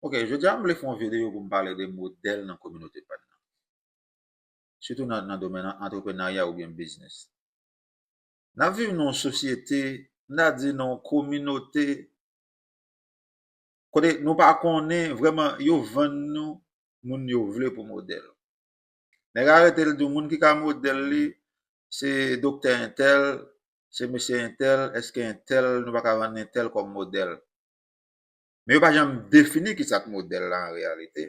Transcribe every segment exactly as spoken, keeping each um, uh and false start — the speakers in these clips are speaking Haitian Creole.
Ok, jodi a m vle fè yon videyo pou m pale de modèl nan kominote pa n nan. Sitou nan, nan domèn an- antreprenarya oubyen biznis. N ap viv nan yon sosyete, m ta di nan yon kominote, kote nou pa konnen vrèman yo vann nou moun yo vle pou modèl. Nèg a rete l di w moun ki ka modèl li, se doktè entèl, se mesye entèl, èske entèl, nou pa ka vann entèl kòm modèl. Men yo pa janm defini ki sa k modèl la an reyalite.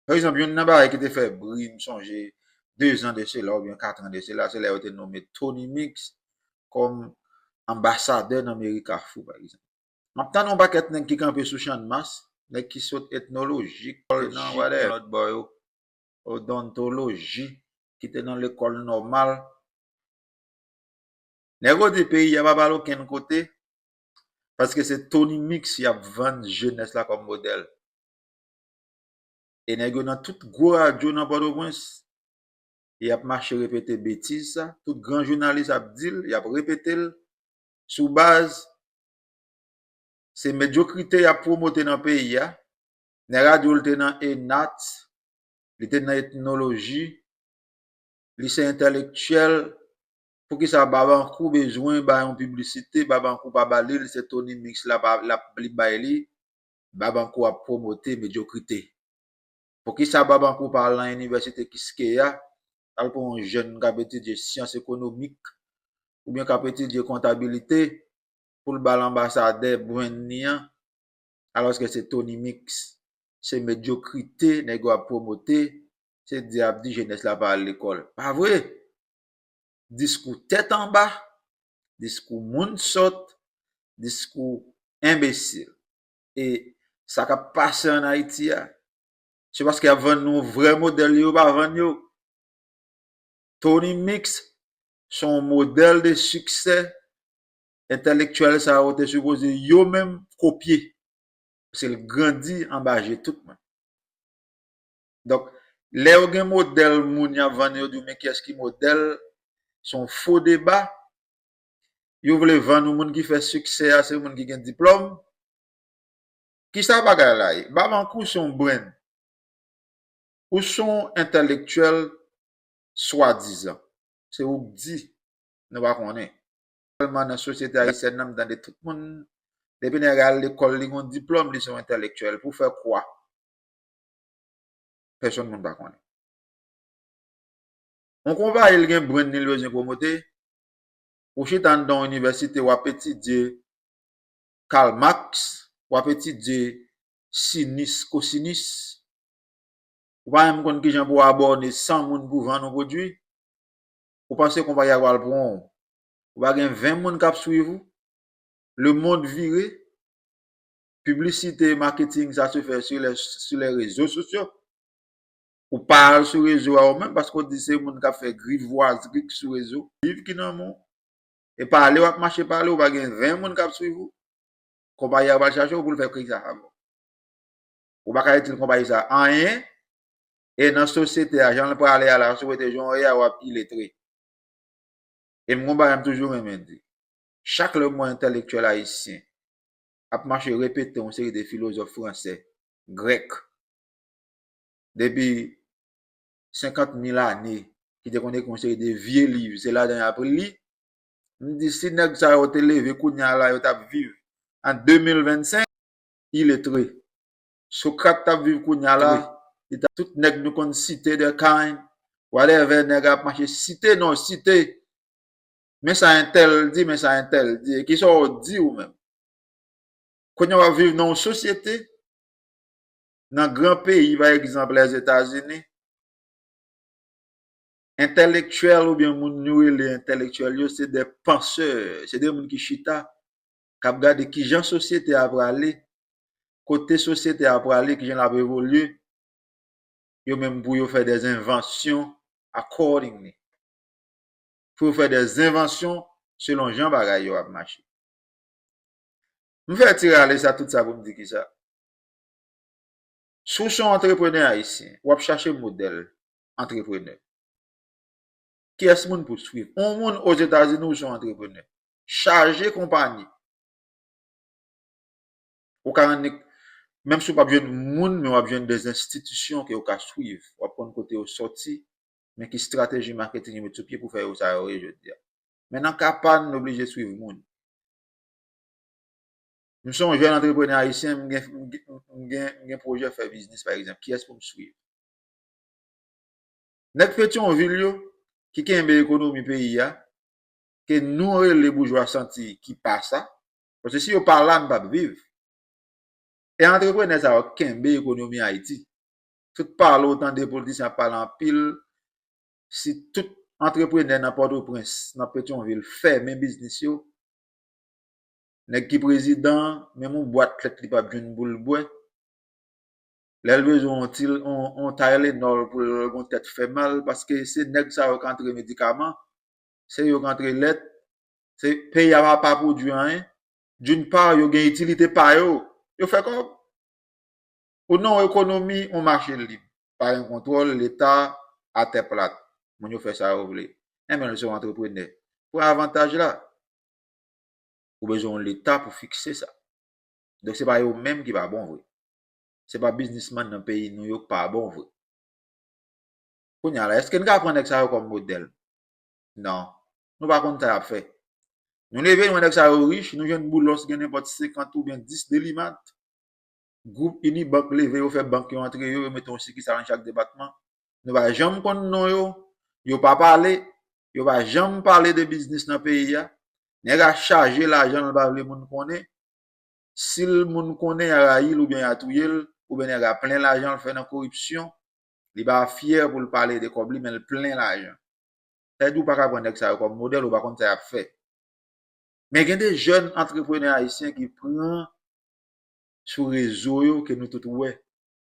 Pa egzanp, youn nan bagay ki te fè bri, m sonje, de zan de sela oubyen kat an de sela, se lè yo te nonmen Tony Mix kòm anbasadè nan Meri Kafou, pa egzanp. M ap tande yon pakèt nèg ki kanpe sou Channmas, nèg ki sot etnoloji, nan whatever, lòt bò yo, odontoloji, ki te nan lekòl nòmal. Nèg yo di peyi a pa pral okenn kote, paske se Tony Mix y ap vann jenès la kòm modèl. E nèg yo nan tout gwo radyo nan Pòtoprens, y ap mache repete betiz sa, tout gran jounalis ap di l, y ap repete l, sou baz se medyokrite y ap pwomote nan peyi a. Nèg a di w li te nan enat, li te nan etnoloji, li se entèlektyèl. Poukisa Babankou bezwen bay yon piblisite, Babankou pa ba li l, se Tony Mix la pa, l ap li bay li, Babankou ap pwomote medyokrite. Poukisa Babankou pa al nan inivèsite Kiskeya, al pran yon jèn k ap etidye syans ekonomik, oubyen k ap etidye kontabilite, pou l ba l anbasadè brand ni an, alòske se Tony Mix, se medyokrite nèg yo ap pwomote, se di ap di jenès la pa al lekòl. Pa vre! Diskou tèt anba, diskou moun sòt, diskou enbesil. E sa k ap pase ann Ayiti a, se paske y ap vann nou vrè modèl yo pa vann yo. Tony Mix se yon modèl de siksè entèlektyèl sa yo te sipoze yo menm kopye. Paske l grandi anba je tout moun. Donk, lè yo gen modèl moun y ap vann yo di w men kiyès ki modèl, se yon fo deba. Yo vle vann ou moun ki fè siksè a se moun ki gen diplòm. Kisa bagay la ye? Babankou se yon brand. Ou se yon entèlektyèl swadizan. Se ou k di, nou pa konnen. Sèlman nan sosyete ayisyèn nan, m tande tout moun, depi nèg al lekòl, li gon diplòm, li se yon entèlektyèl. Pou fè kwa? Pèsonn moun pa konnen. Yon konpayi l gen brand li l bezwen pwomote, ou chita anndan yon inivèsite, w ap etidye Karl Marx, w ap etidye sinis, kosinis, ou pa menm konn kijan pou w abòne san moun pou vann yon pwodui, ou panse konpayi a pral pran w? Ou pa gen ven moun k ap swiv ou? Lemonn vire, piblisite, maketing, sa se fè sou lè, sou lè rezo sosyo. Ou pa al sou rezo a ou menm, paske w di se moun k ap fè grivwazri k sou rezo. Liv ki nan men w. E pale w ap mache pale, ou pa gen ven moun k ap swiv ou. Konpayi a pral chache w pou l fè kisa avè w. Ou pa ka itil konpayi sa anyen. E nan sosyete a, jan l prale a la, si w rete jan w ye a, w ap iletre. E m gon bagay m toujou renmen di. Chak lè m wè entèlektyèl ayisyen ap mache repete yon seri de filozòf fransè, grèk, depi senkant mil ane, ki te konn ekri yon seri de vye liv, se ladan y ap li. M di, si nèg sa yo te leve kounye a la, yo t ap viv an de mil vennsenk, iletre. Sokrat t ap viv kounye a la, li t ap, tout nèg nou konn site, Durkheim, whatever, nèg ap mache site non, site. Men sa entèl di, men sa entèl di. E kisa w di ou menm? Kounye a w ap viv nan yon sosyete, nan gran peyi, pa egzanp, Lèzetazini, entèlektyèl oubyen moun nou rele entèlektyèl yo, se de pansè, se de moun ki chita, k ap gade kijan sosyete a prale, kote sosyete a prale, kijan l ap evolye, yo menm pou yo fè des inventions accordingly. Pou yo fè des inventions selon jan bagay yo ap mache. M fè ti rale sa, tout sa pou m di kisa. Si w se yon antreprenè ayisyen, w ap chache modèl antreprenè. Kiyès moun pou swiv? Yon moun Ozetazini, ou se yon antreprenè. Chaje konpayi. Ou ka rann li, Menm si w p ap jwenn moun, men w ap jwenn de enstitisyon ke w ka swiv. W ap konn kote yo sòti, men ki estrateji maketing yo met sou pye pou fè yo sa yo ye jodi a. Men nan ka pa n, nou oblije swiv moun. M se yon jèn antreprenè ayisyen, m gen, m gen, m gen, m gen pwojè fè biznis, pa egzanp. Kiyès pou m swiv? Nèg Petyonvil yo, ki kenbe ekonomi peyi a, ke nou rele boujwa santi ki pa sa, paske si yo pa la, n p ap viv. E antreprenè sa yo k kenbe ekonomi Ayiti. Tout pale w tande politisyen ap pale anpil, si tout antreprenè nan Pòtoprens, nan Petyonvil, fèmen biznis yo, nèg ki prezidan, menm yon bwat klèt li p ap jwenn pou l bwè. Lè l bezwen yon ti, yon, yon Tylenol pou l gon tèt fè mal, paske se nèg sa yo k antre medikaman, se yo k antre lèt, se peyi a pa, pa pwodui anyen. D'une part, yo gen itilite pa yo, yo fè kòb. Ou nan yon ekonomi, yon mache lib, pa gen kontwòl, Leta atè plat. Moun yo fè sa yo vle. Enben, l se yon antreprenè. Pran avantaj la. Ou bezwen yon Leta pou fikse sa. Donk, se pa yo menm ki pa bon vre. Se pa biznismann nan peyi nou yo k pa bon vre. Kounye a la, èske n ka pran nèg sa yo kòm modèl? Non. Nou pa konn sa y ap fè. Nou leve, nou wè nèg sa yo rich, nou jwenn Boulos gen nenpòt senkant oubyen dis delimat. Gwoup Unibank leve, yo fè bank yo antre yo, yo mete yon sikisal nan chak depatman. Nou pa janm konn non yo, yo pa pale, yo pa janm pale de biznis nan peyi a. Nèg a chaje lajan l, l pa vle moun konnen. Si l moun konnen, y a rayi l oubyen y a touye l, oubyen nèg a plen lajan l fè nan koripsyon, li pa fyè pou l pale de kòb li, men l plen lajan. Sa vle di w pa ka pran nèg sa yo kòm modèl, ou pa konn sa y ap fè. Men gen de jèn antreprenè ayisyen ki pran sou rezo yo ke nou tout wè.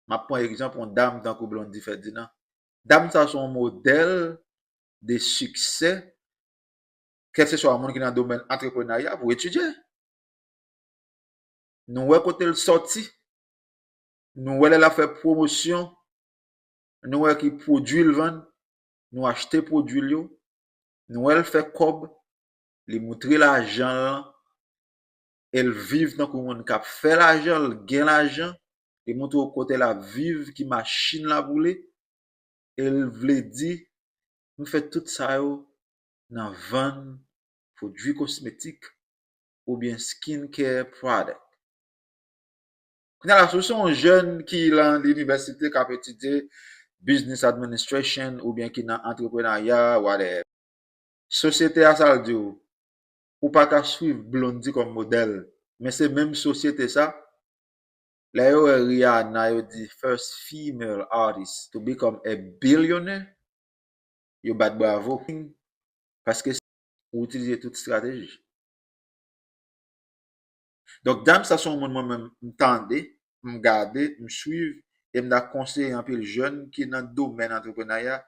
M ap pran egzanp yon dam tankou Blondy Ferdinand. Dam sa se yon modèl de siksè, kèlkeswa moun ki nan domèn antreprenarya pou etidye. Nou wè kote l sòti. Nou wè lè l ap fè pwomosyon. Nou wè ki pwodui l vann. Nou achte pwodui l yo. Nou wè l fè kòb. Li moutre lajan l lan. E l viv tankou moun k ap fè lajan, l gen lajan. Li moutre w kote l ap viv, ki machin l ap woule. E l vle di, m fè tout sa yo nan vann pwodui kosmetik oubyen skincare product. Kounye a la, si w se yon jèn ki lan linivèsite k ap etidye business administration oubyen ki nan antreprenarya, whatever. Sosyete a sa l di w, ou pa ka swiv Blondy kòm modèl, men se menm sosyete sa, lè yo wè Rihanna, yo di first female artist to become a billionaire, yo bat bravo. Paske ou itilize tout estrateji. Donk, dam sa se yon moun mwen menm m tande, m gade, m swiv, e m ta konseye anpil jèn ki nan domèn antreprenarya,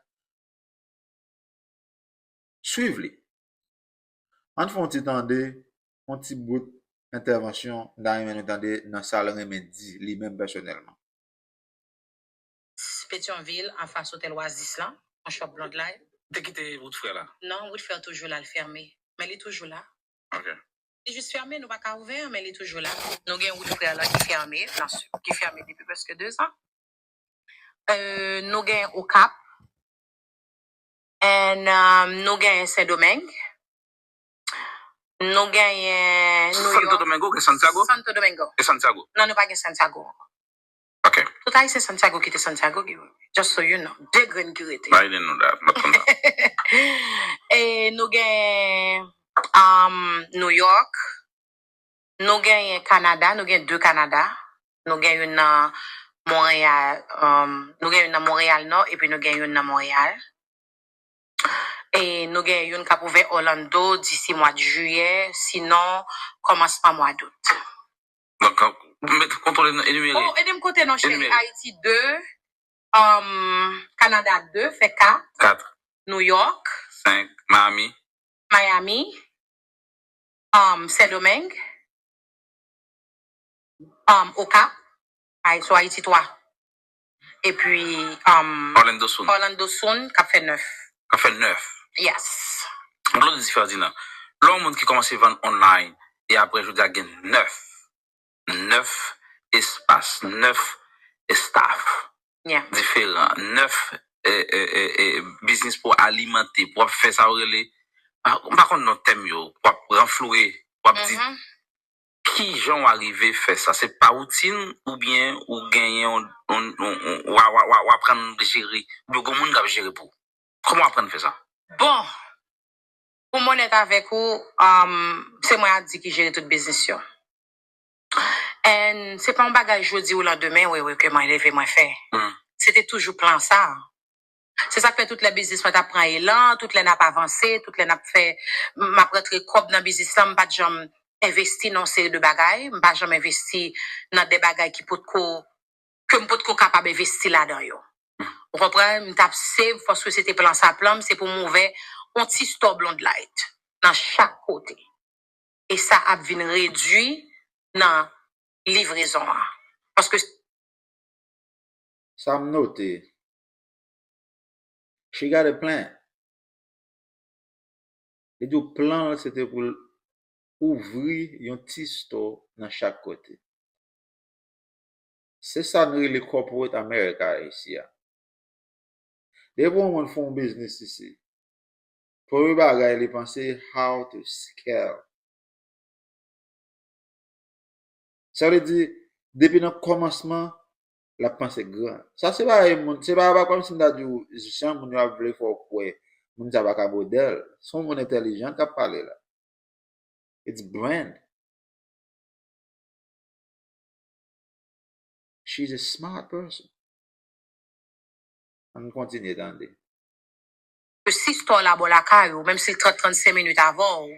swiv li. Ann fè yon ti tande, yon ti bout entèvansyon, m ta renmen nou tande nan sa l renmen di, li menm pèsonèlman. Petyonvil, anfas otèl Oasis lan, yon shop Blonde Life. Te kite wout frè la? Non, wout frè toujou la, l fèmen. Men li toujou la. Ok. Li jis fèmen, nou pa ka ouvè, men li toujou la. Nou gen wout frè la ki fèmen, byen si, ki fèmen depi prèske de zan. Euh, nou gen Okap. And um, nou gen Sendomeng. Nou genyen New York. Santo Domingo oubyen Santiago? Santo Domingo. E Santiago? Non, nou pa gen Santiago ankò. Ok. Tout Ayisyen Santiago kite Santiago, just so you know. De grenn ki rete. Biden know that, m ap konn sa. E nou gen um, New York. Nou genyen Kanada, nou gen de Kanada. Nou gen youn nan Monreyal, um, nou gen youn nan Monreyal Nò, epi nou gen youn nan Monreyal. E nou gen youn k ap ouvè Orlando disi mwa d jiyè, sinon kòmansman mwa dout. Donk, met kontwole nan enimere. Oh, ede m konte non cheri. Enimere. Ayiti de, um, Kanada de, fè kat. Kat. New York. Senk. Miami. Miami. Um, Sendomeng. Um, Okap. Ay, so Ayiti twa. Epi, um, Orlando Soon. Orlando Soon, k ap fè nèf. K ap fè nèf. Yes. Blondy Ferdinand, lè yon moun ki kòmanse vann online, e apre jodi a gen nèf, nèf espas. nèf staff diferan, nèf biznis pou alimante, pou w ap fè sa yo rele, m pa konn non tèm yo, w ap ranflouye, w ap di, kijan w arive fè sa? Se pa woutin oubyen ou genyen yon, yon, yon, yon, w a, w a, w a, w aprann jere, oubyen gon moun k ap jere pou ou? Kòman w aprann fè sa? Bon, pou m onèt avèk ou, um, se mwen Adi ki jere tout biznis yo. And se pa yon bagay jodi ou landemen, wi, wi, ke mwen leve, mwen fè. Se te toujou plan sa. Se sa k fè tout lè biznis mwen t ap pran elan, tout lè n ap avanse, tout lè n ap fè, m ap rantre kòb nan biznis lan, m pa t janm envesti nan yon seri de bagay, m pa janm envesti nan de bagay ki potko, ke m potko kapab envesti ladan yo. Ou konprann? M t ap save, paske se te plan sa, plan m, se pou m ouvè yon ti store Blonde Light nan chak kote. E sa ap vin redui nan livrezon an. Paske Sa m note. She got a plan. Li di w plan l se te pou l ouvri yon ti store nan chak kote. Se sa n rele corporate America isi a. Depi yon moun fè yon biznis isi, premye bagay li panse how to scale. Sa vle di, depi nan kòmansman, l ap panse gran. Sa se bagay moun, se pa, pa kòmsi m ta di w, jan moun yo ap vle fè w kwè, moun sa pa ka modèl. Se yon moun entèlijan k ap pale la. It's brand. She's a smart person. Ann kontinye tande. Si store la bò lakay ou, menm si l trant, trannsenk minit avè w,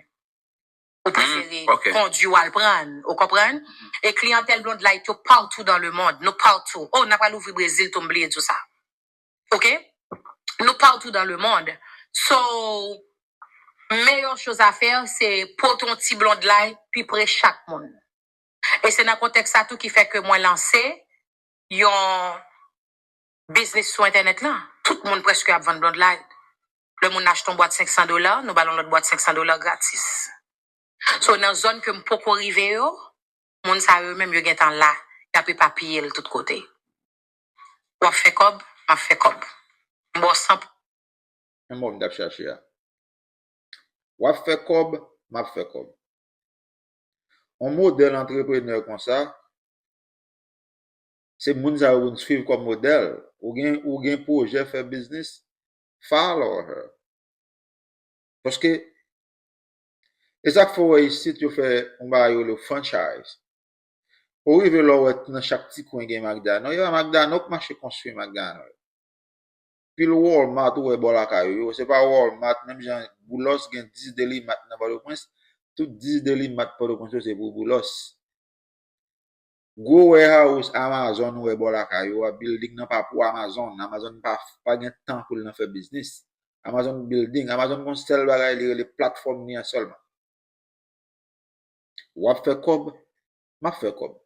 ou prefere kondui w al pran, ou konprann? E kliyantèl Blonde Light yo partou dans le monde, nou partou. Oh, n ap pral ouvri Brezil tou, m bliye di w sa. Oke? Nou partou dans le monde. So, meilleure chose à faire, se pote yon ti Blonde Light pi pre chak moun. E se nan kontèks sa tou ki fè ke mwen lanse yon biznis sou entènèt lan. Tout moun prèske ap vann Blonde Light. Lè moun achte yon bwat senk san dola, nou ba l yon lòt bwat senk san dola gratis. So, nan zòn ke m poko rive yo, moun sa yo menm yo gentan la, y ap epapiye l tout kote. W ap fè kòb, m ap fè kòb. M ba w san. Men mò m t ap chache a. W ap fè kòb, m ap fè kòb. On modèl antreprenè konsa, se moun sa yo pou n swiv kòm modèl. Ou gen, ou gen pwojè fè biznis, follow her. Paske, e sa k fè w wè isit yo fè yon bagay yo rele franchise. Ou rive lè w wè nan chak ti kwen gen McDonald, e pa McDonald k mache konstwi McDonald. Pil Walmart ou wè bò lakay ou yo, se pa Walmart, menm jan Boulos gen dis Deli Mart nan Pòtoprens, tout dis Deli Mart Pòtoprens yo se pou Boulos. Gwo warehouse Amazon ou wè bò lakay ou a, building nan pa pou Amazon, Amazon pa, pa gen tan pou l nan fè biznis. Amazon building, Amazon gon sèl bagay li rele platfòm li an sèlman. W ap fè kòb, m ap fè kòb.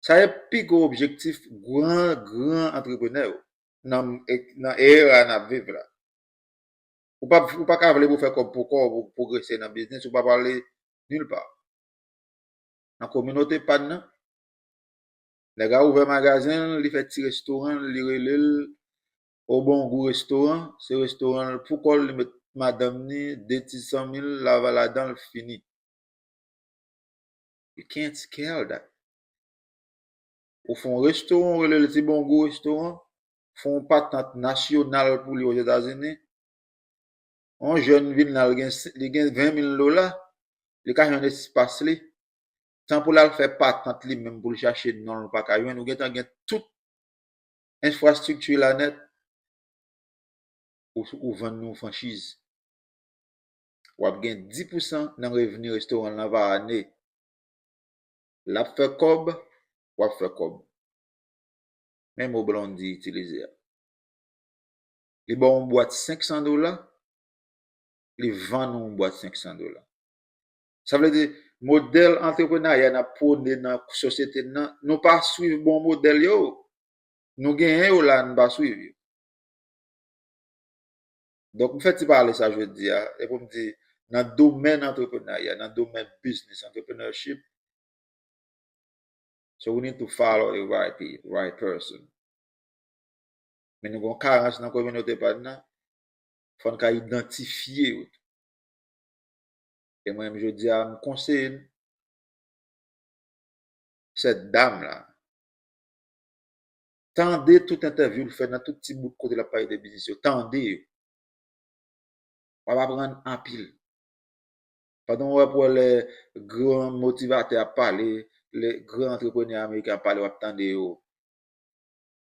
Sa se pi gwo objektif gran, gran antreprenè yo nan, nan era n ap viv la. Ou pa, ou pa ka vle pou fè kòb pou kò w, pou pwogrese nan biznis, ou pa prale nil pa. Nan kominote pa n nan, nèg la ouvè magazen l, li fè ti restoran l, li rele l Obongou Restoran, se restoran l pou kò l, li met madanm ni, de ti zanmi l, lava ladan l, fini. You can't scale that. Ou fè yon restoran, ou rele l Ti Bongou Restoran, fè yon patant nasyonal pou li Ozetazini. Yon jèn vin la, li gen, li gen ven mil dola, li ka jwenn espas li. Tan pou l al fè patant li menm pou l chache non l pa ka jwenn, ou gentan gen tout enfrastrikti la nèt, ou, ou vann nou franchiz. W ap gen dis pousan nan revni restoran lan pa ane. L ap fè kòb, w ap fè kòb. Men mo Blondy itilize a. Li ba w yon bwat senk san dola, li vann ou yon bwat senk san dola. Sa vle di, modèl antreprenarya n ap pwone nan sosyete n nan, nou pa swiv bon modèl yo. Nou genyen yo la, nou pa swiv yo. Donk, m fè ti pale sa jodi a, e pou m di, nan domèn antreprenarya, nan domèn biznis, entrepreneurship, So we need to follow the right people, right person. Men nou gen yon karans nan kominote pa n nan, fò n ka idantifye yo tou. E mwen menm jodi a, m konseye n, sèt dam la, tande tout entèvyou l fè nan tout ti bout kote l ap pale de biznis yo. Tande yo. W ap aprann anpil. Pandan w ap wè lè gran motivatè ap pale, lè gran antreprenè ameriken ap pale, w ap tande yo.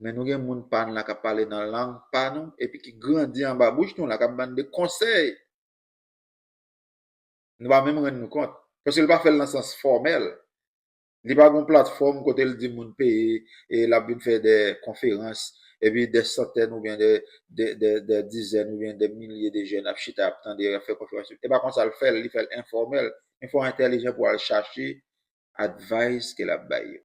Men nou gen moun pa n la k ap pale nan lang pa nou, epi ki grandi anba bouch nou la, k ap ban n de konsèy. Nou pa menm rann nou kont. Paske l pa fè l nan sans fòmèl. Li pa gen yon platfòm kote l di moun peye e l ap vin fè de konferans, epi de santèn oubyen de, de, de, de dizèn oubyen de milye de jèn ap chita, ap tande, ap fè konferans. E pa konsa l fè l, li fè l enfòmèl. Men fò w entèlijan pou w al chache advice ke l ap bay yo.